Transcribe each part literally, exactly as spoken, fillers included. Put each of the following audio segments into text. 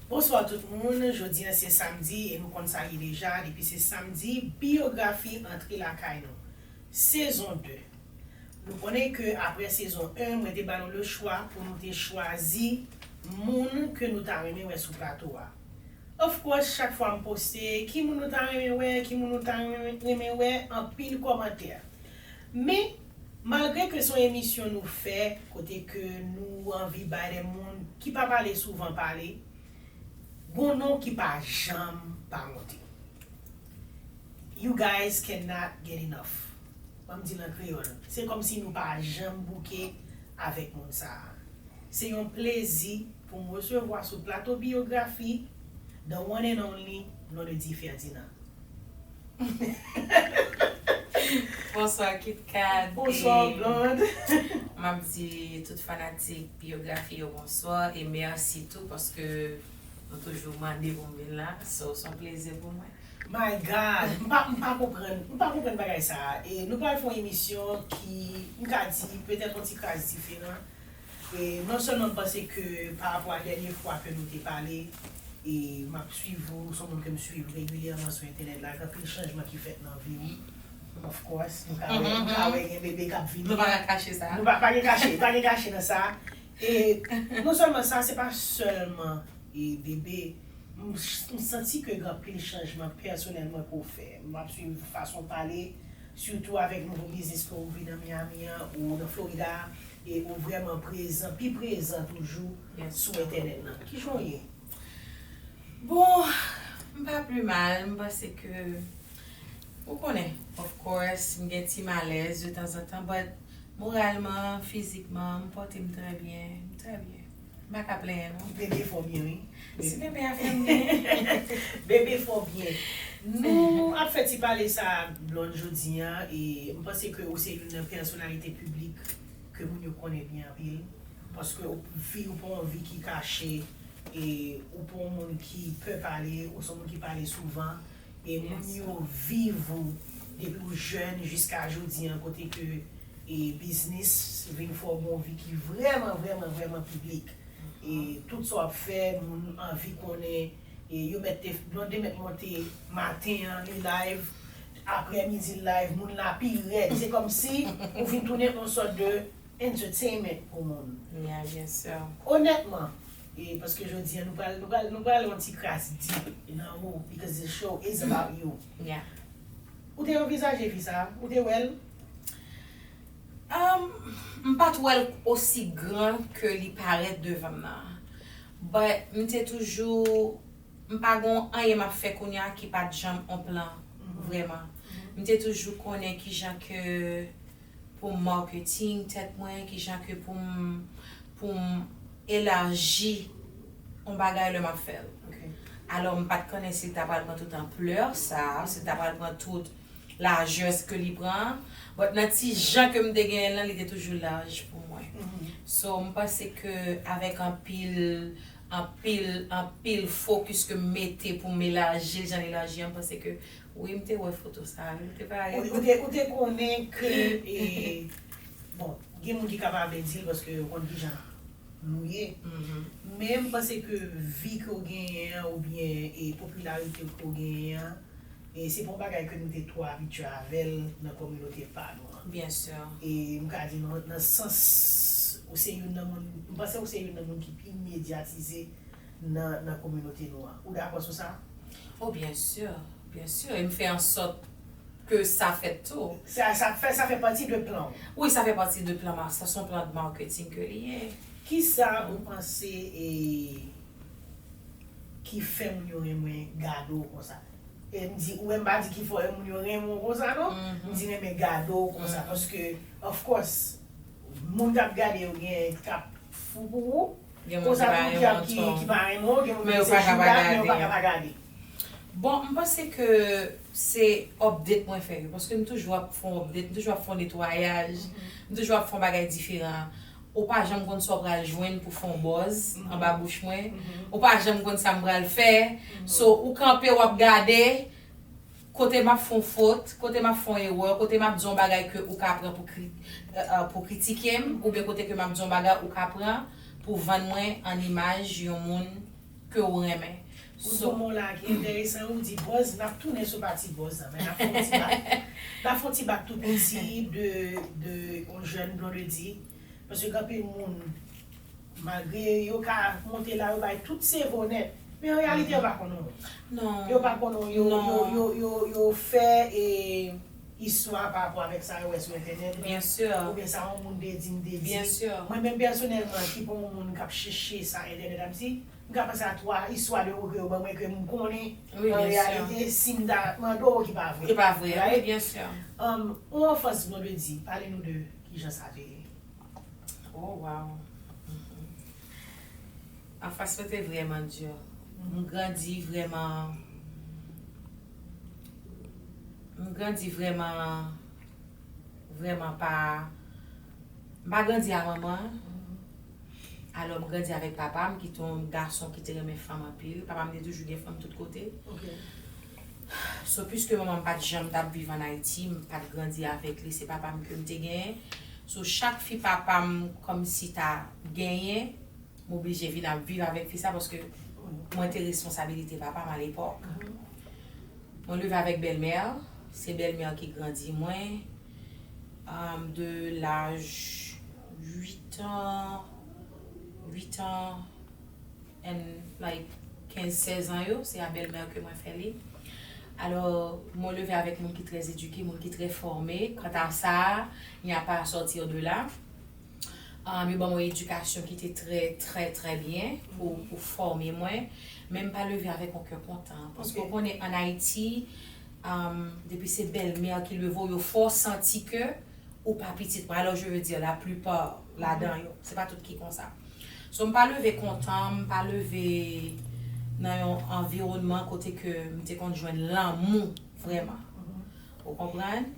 Bonswa tout moun, jodi a se samdi e nou konn sa ye deja, depi se samdi, biyografi antre lakay nou, sezon de. Nou konnen ke apre sezon en, mwen te ba nou le chwa pou nou te chwazi moun ke nou ta renmen wè sou plato a. Of course, chak fwa m poste, ki moun nou ta renmen wè, ki moun nou ta renmen, renmen wè, anpil kòmantè. Men, malgre ke se yon emisyon nou fè, kote ke nou anvi bay de moun ki pa pale souvan pale, gon non ki pa janm pa monte. You guys cannot get enough. Ban m di l an kreyòl. Se kòmsi nou pa janm bouke avèk moun sa a. Se yon plezi pou m resevwa sou plato biyografi the one and only Blondedy Ferdinand. Bonswa KitKat. Bonswa Blonde. M ap di tout fanatik biyografi yo bonswa e mèsi tou paske nou toujou mande pou m vin la. So, se yon plezi pou mwen. My God, m pa, m pa konprann, m pa konprann bagay sa a. E nou pral fè yon emisyon ki, m ka di, petèt yon ti kras diferan. E non sèlman m panse ke pa rapò a dènye fwa ke nou te pale, e m ap swiv ou, ou se yon moun ke m swiv regilyèman sou entènèt la, gen anpil chanjman ki fèt nan vi w. Of course, nou ka wè, nou ka wè gen bebe k ap vini. Nou pa ka kache sa. Nou pa, pa gen kache, pa gen kache nan sa. E non sèlman sa, se pa sèlman e bebe, m, m santi ke gen anpil chanjman pèsonèlman ke w fè. M ap swiv fason w pale, sitou avèk nouvo biznis ke w ouvri nan Miami an, ou nan Florida, e ou vrèman prezan, pi prezan toujou sou entènèt lan. Kijan w ye? Bon, m pa pi mal, m panse ke, ou konnen, of course, m gen ti malèz de tanzantan, but moralman, fizikman, m pòte m trè byen, m trè byen. M pa ka plenyen non. Bebe fè w byen, wi. Si bebe a fè m byen. Bebe fè w byen. Nou ap fè ti pale sa a Blonde jodi a, e m panse ke ou se youn nan pèsonalite piblik ke moun yo konnen byen anpil. Paske ou, vi ou pa yon vi ki kache, e ou pa yon moun ki pè pale, ou se yon moun ki pale souvan, e moun yo viv ou depi ou jèn jiska jodi a, kote ke e biznis vin fè w gen yon vi ki vrèman, vrèman, vrèman piblik. E tout sa w ap fè, moun anvi konnen, e yo mèt te, Blonde mèt monte maten an, li live, aprè midi l live, moun la pi rèd. Se kòmsi ou vin tounen yon sòt de entertainment pou moun. Yeah, byen si. Onètman, e paske jodi a nou pral, nou pral, nou pral yon ti kras deep nan ou, because the show is about you. Yeah. Ou te anvizaje vi sa a? Ou te wè l? Um, m pa t wè l osi gran ke li parèt devan m nan. But m te toujou, m pa gon anyen m ap fè kounye a ki pa t janm on plan, vrèman. M te toujou konnen kijan ke pou m marketing tèt mwen, kijan ke pou m, pou m elaji on bagay lè m ap fè l. Alò, m pa t konnen si l ta pral pran tout anplè sa, si l ta pral pran tout lajè ke li pran. But nan ti jan ke m te genyen l lan, li te toujou laj pou mwen. So, m panse ke avèk anpil, anpil, anpil focus ke m mete pou m elaji l, jan l elaji an, m panse ke wi, m te wè foto sa, wi, m te parèt. Ou, ou te, ou te konnen ke, e, bon, gen moun ki kapab di l paske yo konn kijan nou ye. Men m panse ke vi ke w genyen an, oubyen e popilarite ke w genyen an, e se pa yon bagay ke nou te twò abitye avè l nan kominote pa nou an. Byen si. E m ka di nan, nan sans, ou se youn nan moun, m panse ou se youn nan moun ki pi medyatize nan, nan kominote nou an. Ou dakò sou sa? Oh, byen si, byen si. E m fè an sòt ke sa fèt tou. Sa, sa fè, sa fè pati de plan w. Wi, sa fè pati de plan ma, sa se yon plan de marketing ke li ye. Kisa ou panse e ki fè moun yo renmen gade w konsa? E m di, ou wè m pa di ki fè moun yo renmen w konsa non. M di renmen gade w konsa paske, of course, moun k ap gade yo gen k ap fou pou ou. Konsa tou ki ap, ki, ki pa renmen w, gen moun ki se jou dat men yo pa ka pa gade. Bon, m panse ke se update mwen fè yo, paske m toujou ap fè yon update, m toujou ap fè yon netwayaj, m toujou ap fè yon bagay diferan. Ou pa janm konn sa w pral jwenn pou fè yon buzz anba bouch mwen. Ou pa janm konn sa m pral fè. So, ou kanpe, w ap gade. Kote m ap fè yon fot, kote m ap fè yon erè, kote m ap di yon bagay ke ou ka pran pou kri, pou kritike m, oubyen kote ke m ap di yon bagay ou ka pran pou vann mwen an imaj yon moun ke w renmen. Ou di yon mo la ki enteresan, ou di buzz, n ap tounen sou pati buzz la, men n ap fè yon ti bak. N ap fè yon ti bak tou piti de, de yon jèn Blondedy. Paske gen anpil moun, malgre yo ka monte la, yo bay tout sevo nèt. Men an reyalite, yo pa konn ou. Non. Yo pa konn ou, yo, Non. yo, yo, yo, yo fè e, istwa pa rapò avèk sa yo wè sou entènèt. Bien sûr. Oubyen sa yon moun te di, m te di. Bien sûr. Mwen menm pèsonèlman, ki pa yon moun k ap chèche sa entènèt ap di, m ka panse a twa istwa de ou ke yo ban mwen ke m konnen Oui, an bien sûr. Reyalite, si m ta mande w ki pa vre. Ki pa vre, oui, Right? Bien sûr. Um, yon anfans Blondedy, pale nou de kijan sa te ye. Oh, wow. Anfans mwen te vrèman di. M grandi vrèman. M grandi vrèman, vrèman pa. M pa grandi a manman. Alò, m grandi avèk papa m, ki te yon gason ki te renmen fanm anpil. Papa m te toujou gen fanm tout kote. Ok. So, piske manman m pa t janm t ap viv ann Ayiti, m pa t grandi avèk li, se papa m ke m te genyen. So, chak fi papa m kòmsi ta genyen, m oblije vin ap viv avèk fi sa, paske mwen te responsabilite papa m alepòk. Mwen leve avèk bèlmè, se bèlmè ki grandi mwen, um, de laj uit an, uit an, and like kenz, sèz an yo, se a bèlmè ke mwen fè li. Alò, mwen leve avèk moun ki trè edike, moun ki trè fòme. Kanta sa, il n'y a pas à sortir de là. Um, yo ban mwen edikasyon ki te trè, trè, trè byen pou, pou fòme mwen. Men m pa leve avèk yon kè kontan. Paske Ok. Ou konnen, ann Ayiti, um, depi se bèlmè ki leve w, yo fè w santi ke ou pa pitit mwen. Alò, je veux dire, la plupart ladan yo, se pa tout ki konsa. So, m pa leve kontan, m pa leve nan yon anviwònman kote ke m te konn jwenn lanmou vrèman. Ou konprann?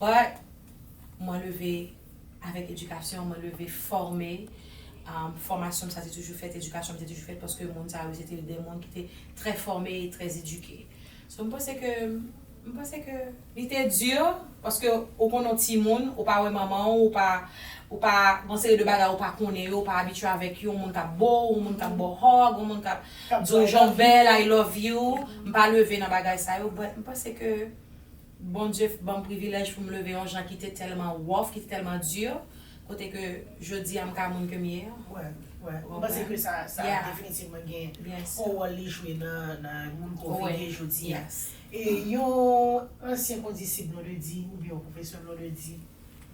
But, mwen leve avèk edikasyon, mwen leve fòme. Um, fòmasyon m sa te toujou fèt, edikasyon m te toujou fèt, paske moun sa yo se te de moun ki te trè fòme e trè edike. So, m panse ke, m panse ke li te di, paske ou konn yon timoun, ou pa wè manman w, ou pa, ou pa, gon seri de bagay ou pa konnen yo, ou pa abitye avèk yo, yon moun k ap bo w, yon moun k ap ba w hug, yon moun k ap K ap di w di, "I jan w love bèl, I love you." M pa leve nan bagay sa yo, but m panse ke Bondye ban m privilèj pou m leve yon jan ki te tèlman rough, ki te tèlman di, kote ke jodi a m ka moun ke m ye a. Wè, wè. Ou M panse konprann? Ke sa, sa Yeah. Definitivman gen Yes. yon wòl li jwe nan, nan moun ke w Wè. Vin ye jodi a. Yes. E yon ansyen kondisip Blondedy, oubyen yon pwofesè Blondedy,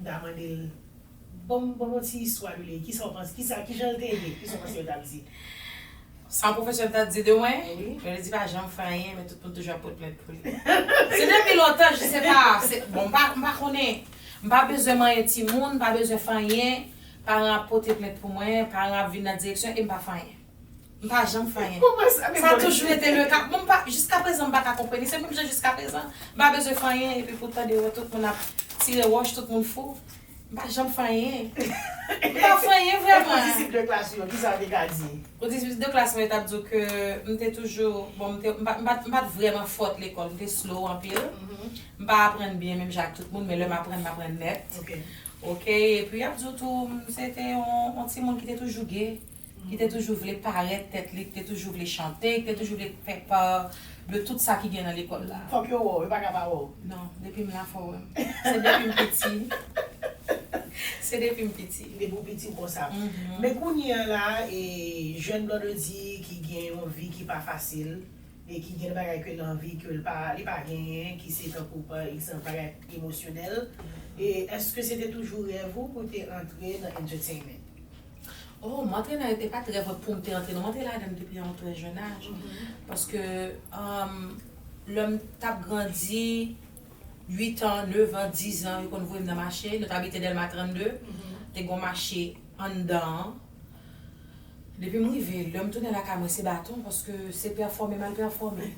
m ta mande l, ban m, ban m yon ti istwa de li. Kisa w panse? Kisa, kijan l te ye? Kisa w panse yo t ap di? Sa yon pwofesè m ta di de mwen, Wi. Blondedy pa janm fè anyen, men tout moun toujou ap pote plent pou li. Se depi lontan, je sais pas. Se, bon, m pa, m pa konnen. M pa bezwen manyen timoun, m pa bezwen fè anyen. Paran ap pote plent pou mwen, paran ap vin nan direksyon e m pa fè anyen. M pa janm fè anyen. Kòman sa? Men Sa bon, toujou rete le ka. Bon, m pa, jiska prezan, m pa ka konprann li. Se menm jan jiska prezan. M pa bezwen fè anyen, epi pou tande yo, tout moun ap tire wòch, tout moun fou. M pa janm fè anyen. M pa fè anyen E vrèman. Kondisip de klas ou yo, kisa w te ka di? Kondisip de klas mwen, yo t ap di w ke m te toujou, bon, m te, m pa, m pa, m pa t vrèman fòt lekòl, m te slow anpil. M pa aprann byen menm jan ak tout moun, men lè m aprann, m aprann nèt. Ok. Ok, epi y ap di w tou, m se te yon, yon timoun ki te toujou gay, ki te toujou vle parèt tèt li, ki te toujou vle chante, ki te toujou vle fè pa de tout sa ki gen nan lekòl la. Fòk yo wè w, yo pa ka pa wè w. Non, depi m la fò w wè m. Se depi m piti. Se depi m piti. Depi w piti w konsa. Mhm. Men kounye a la, e, jèn Blondedy ki gen yon vi ki pa fasil, e ki gen bagay ke nan vi ke l pa, li pa genyen, ki se tankou, pa egzanp, bagay emosyonèl. E èske se te toujou rèv ou pou te antre nan entertainment? Oh, m antre nan, e pa t rèv mwen pou m te antre, non, m antre ladan l depi yon trè jèn aj. Paske, um, lè m t ap grandi, uit an, nèf an, diz an, yo konn voye m nan mache, nou t abite Dèlma trannde, te gon mache anndan an. Depi m rive, lè m tounen lakay mwen, se baton, paske se pèfòme m al pèfòme.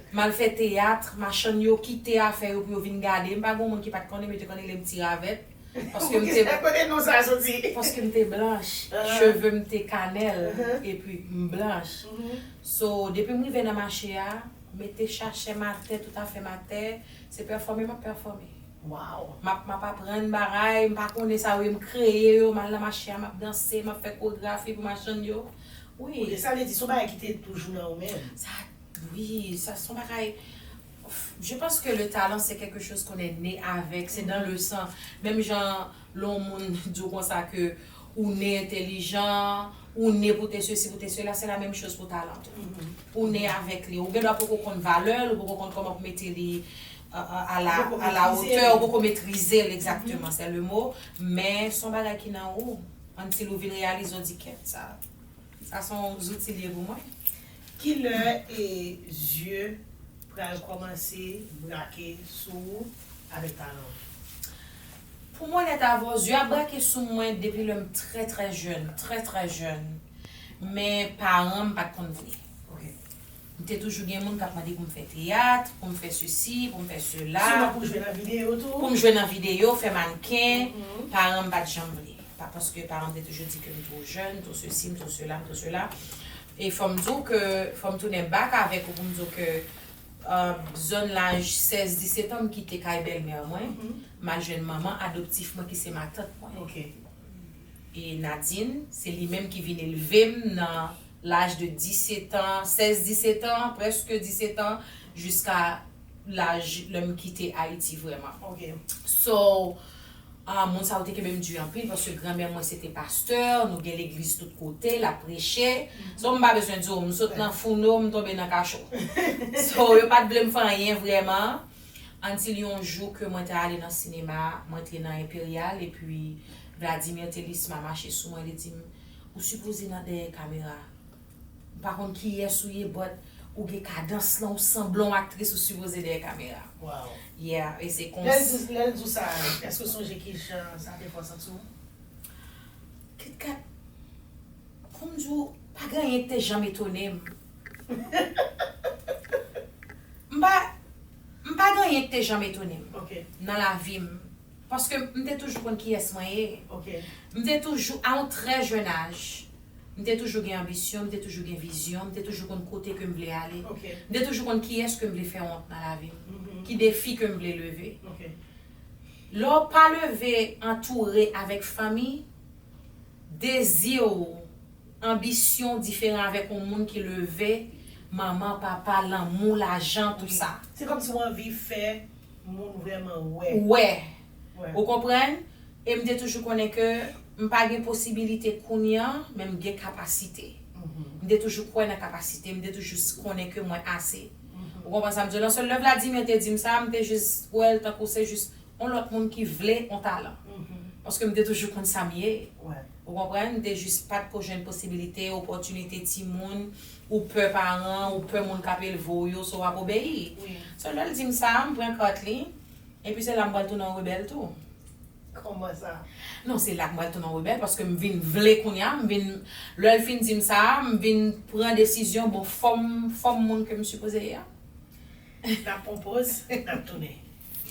M al fè teyat, machann yo kite afè yo pou yo vin gade m. Pa gon moun ki pa t konnen m, yo te konn rele m Ti Ravèt. Paske m te, Kote non sa soti? Paske m te blanch, Ah. Cheve m te kanèl, Mhm. Epi m blanch. Mhm. So, depi m rive nan mache a, mete chachè m atè, tout afè m atè, se pèfòme m ap pèfòme. Wow. M ap, m ap aprann bagay, m pa konnen sa yo, m kreye yo, m al nan mache a, m ap danse, m ap fè koregrafi pou machann yo. Wi. Sa vle di, se yon bagay ki te toujou nan ou menm. Sa, wi, sa se yon bagay. Je pense que le talent, c'est quelque chose qu'on est né avec, c'est dans le sang. Menm jan lè yon moun di w konsa ke ou ne entèlijan, ou ne pou te sesi, pou te sela, c'est la même chose pou talan tou. Ou ne avèk li. Ou gen dwa poko konn valè l, ou poko konn kòman pou mete li euh, euh, à la, à la hauteur, ou poko metrize l, exactement, c'est le mot. Men se yon bagay ki nan ou. Until ou vin reyalize, ou di kèt, sa, sa se yon zouti li ye pou mwen. Ki lè e zye pral kòmanse brake sou ou avèk talan? Pou mwen, nèt avè w, zye ap brake sou mwen depi lè m trè, trè jèn, trè, trè jèn. Men paran m pa t konn vle. M te toujou gen moun k ap mande pou m fè teyat, pou m fè sesi, pou m fè sela. Sinon pou jwe nan videyo tou? Pou m jwe nan videyo, fè mannken. Paran m pa t janm vle. Pa paske paran m te toujou di ke m twò jèn, m twò sesi, m twò sela, m twò sela. E fò m di w ke, fò m tounen back avèk ou pou m di w ke euh, zòn laj sèz disèt an, m kite kay bèlmè mwen, m al jwenn manman adoptif mwen ki se matant mwen. E Nadine, se li menm ki vin elve m nan laj de disèt an, sèz disèt an, prèske disèt an, jiska laj lè m kite Ayiti vrèman. So, ah, moun sa yo te kenbe m di anpil, paske granmè mwen se te pastè, nou gen legliz tout kote, l ap preche. So, m pa bezwen di w, m sot nan founo, m tonbe nan kacho. So, yo pa t vle m fè anyen vrèman. Until yon jou ke mwen te ale nan sinema, mwen te nan Imperial, epi Vladimir Telisma mache sou mwen, li di m, ou sipoze nan dèyè kamera. M pa konn kiyès ou ye, but ou gen kadans lan, ou sanble yon aktris, ou sipoze dèyè kamera. Yeah, e se konsa. Lè l di, lè l di w sa, èske w sonje ki jan sa te fè w santi w? Kitkat, pou m di w, pa gen anyen ki te janm etone m. M pa, m pa gen anyen ki te janm etone m nan lavi m. Paske m te toujou konn kiyès mwen ye. M te toujou, a yon trè jèn aj, m te toujou gen anbisyon, m te toujou gen vizyon, m te toujou konn kote ke m vle ale. M te toujou konn kiyès ke m vle fè wont nan lavi m, ki defi ke m vle leve. Lè w pa leve antoure avèk fanmi, dezi w, anbisyon w diferan avèk yon moun ki leve, manman, papa, lanmou, lajan, tout sa. Se kòmsi w anvi fè moun vrèman wè. Wè. Ou konprann? E m te toujou konnen ke m pa gen posibilite kounye a, men m gen kapasite. M te toujou kwè nan kapasite m, m te toujou konnen ke mwen ase. Ou konprann sa m di w lan? So, lè Vladimir te di m sa, m te jis wè l tankou se jis yon lòt moun ki vle yon talan. Paske m te toujou konn sa m ye. Ou konprann? M te jis pa t ko jwenn posibilite, opòtinite timoun, ou pè paran, ou pè moun k ap elve w yo, so w ap obeyi. So, lè l di m sa, m pran kat li, epi se la m pral tounen yon rebèl tou. Kòman sa? Non, se la m pral tounen yon rebèl, paske m vin vle kounye a, m vin, lè l fin di m sa, m vin pran desizyon, bon, fò m, fò m moun ke m sipoze ye a. N ap pran poz, n ap tounen.